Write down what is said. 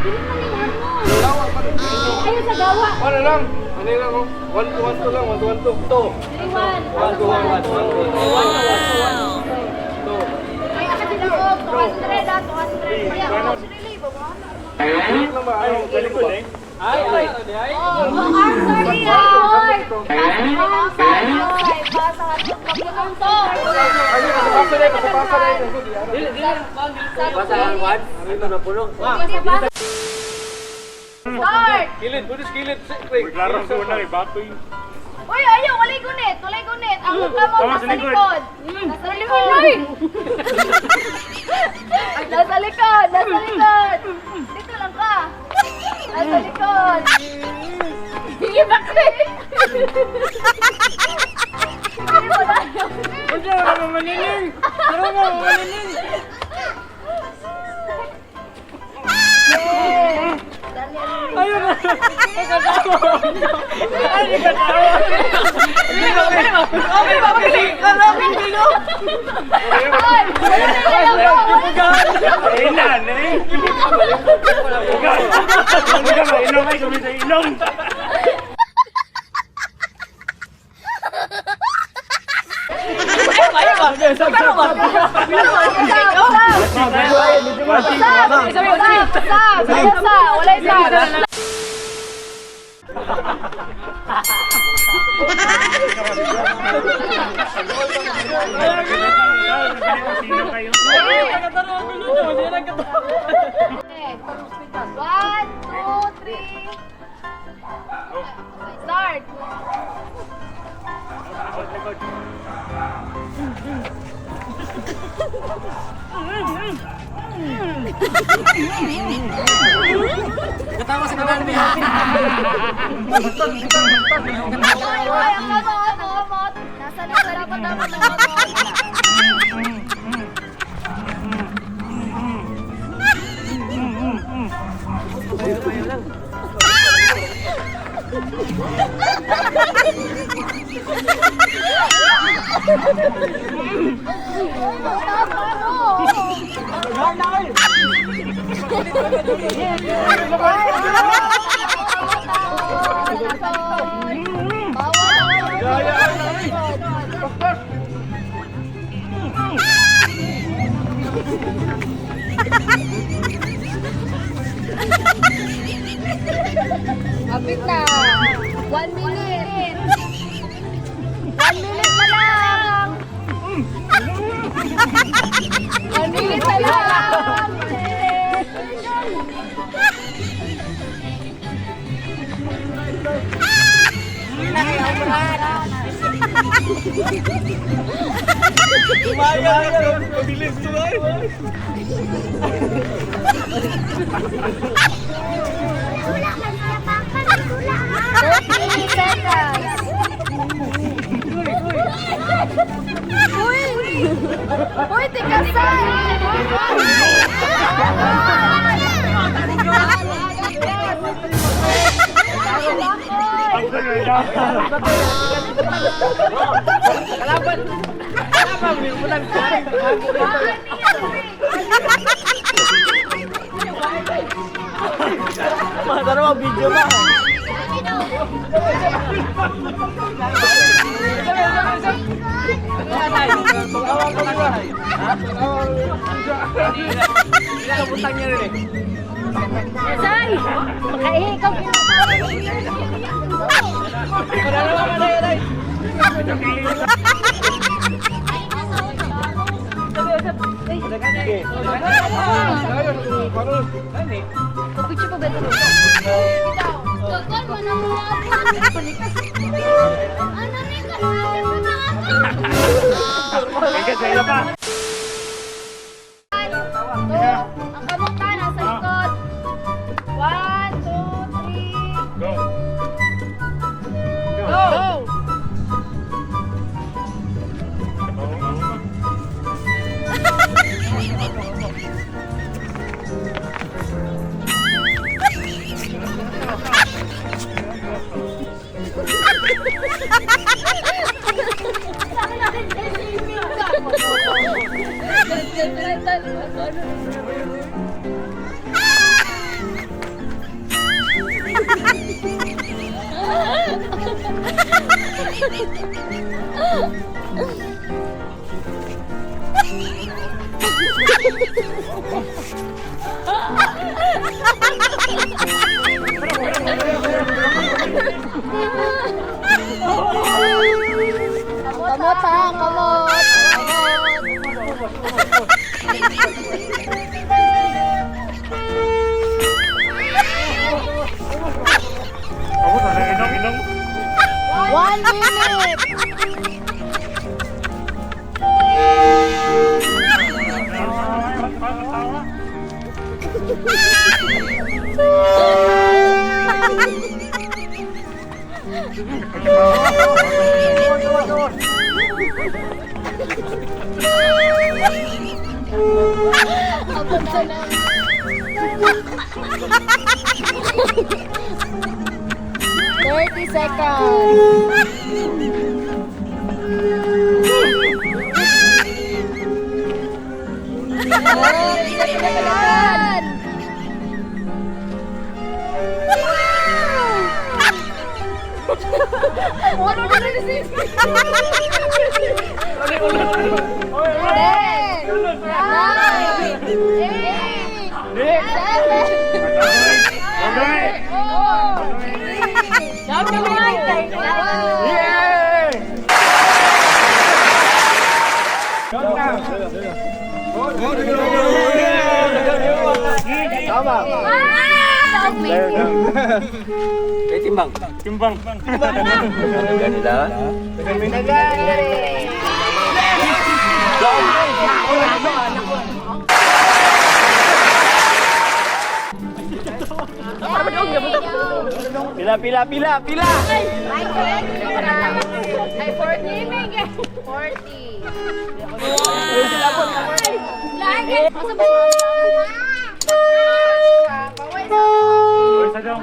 Dili man ni Arnold. Ayun sa gawa. Ano lang? Ano lang oh? 1 to 1 to lang, 1 to 1 to. 2. 3, 1. 1 to 1 1 1 2 1 2. Ay, ako din ako. 200 ah, 200. Kaya ako, sirili ba mo? Lang ba? Ay, galing ko eh. Ay, ay, ay. Oh, I'm sorry ah. Oy. Pasa to. Ay, kasapasa na, kasapasa na. Basta ang one, ito na puno. Start! Kilid, bulis kilid. Klaro sa una kay Batoy. Uy, ayaw, walay gunit, walay gunit. Ang mukha mo Tama nasa sa likod. likod. Nasa likod. Nasa likod, nasa likod. Dito lang ka. Nasa likod. Hindi ba Hindi mo tayo. Hindi na naman manining. Ano mo manining? Ayun na. Ay, katawa. Okay ba? Okay ba? Ay, wala na lang ako. Ay na, eh. Buga. Buga ba ilong ay kami sa ilong. Usap! Usap! Usap! Usap! Walay usap! Sino kayo? One, two, three. Start! Katawa sa kanan niya. Ay, ay, ang kamot, ang kamot. Nasa likod, dapat dapat ang kamot. Tama, ano? Kapit na. 1 minute. 1 minute na lang. 1 minute na lang. Maya, mabilis to ay. 30 seconds. Uy! Uy, tikasan! Ang tuloy na. Kalaban. Kalaban, may ulan. Mga video ba? Ilang niya rin eh. Say! Makaihi ikaw. Wala naman, aray, aray. Picture pa ba ito? Ay, sa ilo pa. Two, ang kamukha nasa likod. One, two, three, Go. go! Kamot ha, kamot. Kamot. Ako na inom inom. 1 minute. Abot na lang. 30 seconds. Oh, bilisan. Ano na rin si 10, 9, 8, 7, 4, 3, 2, 1. Tama. Ah! Eh, timbang. Timbang. Ganila. Pila, pila, pila, pila. Ay, 40. 40. Lagi. Masa ba? Oy, sa dong.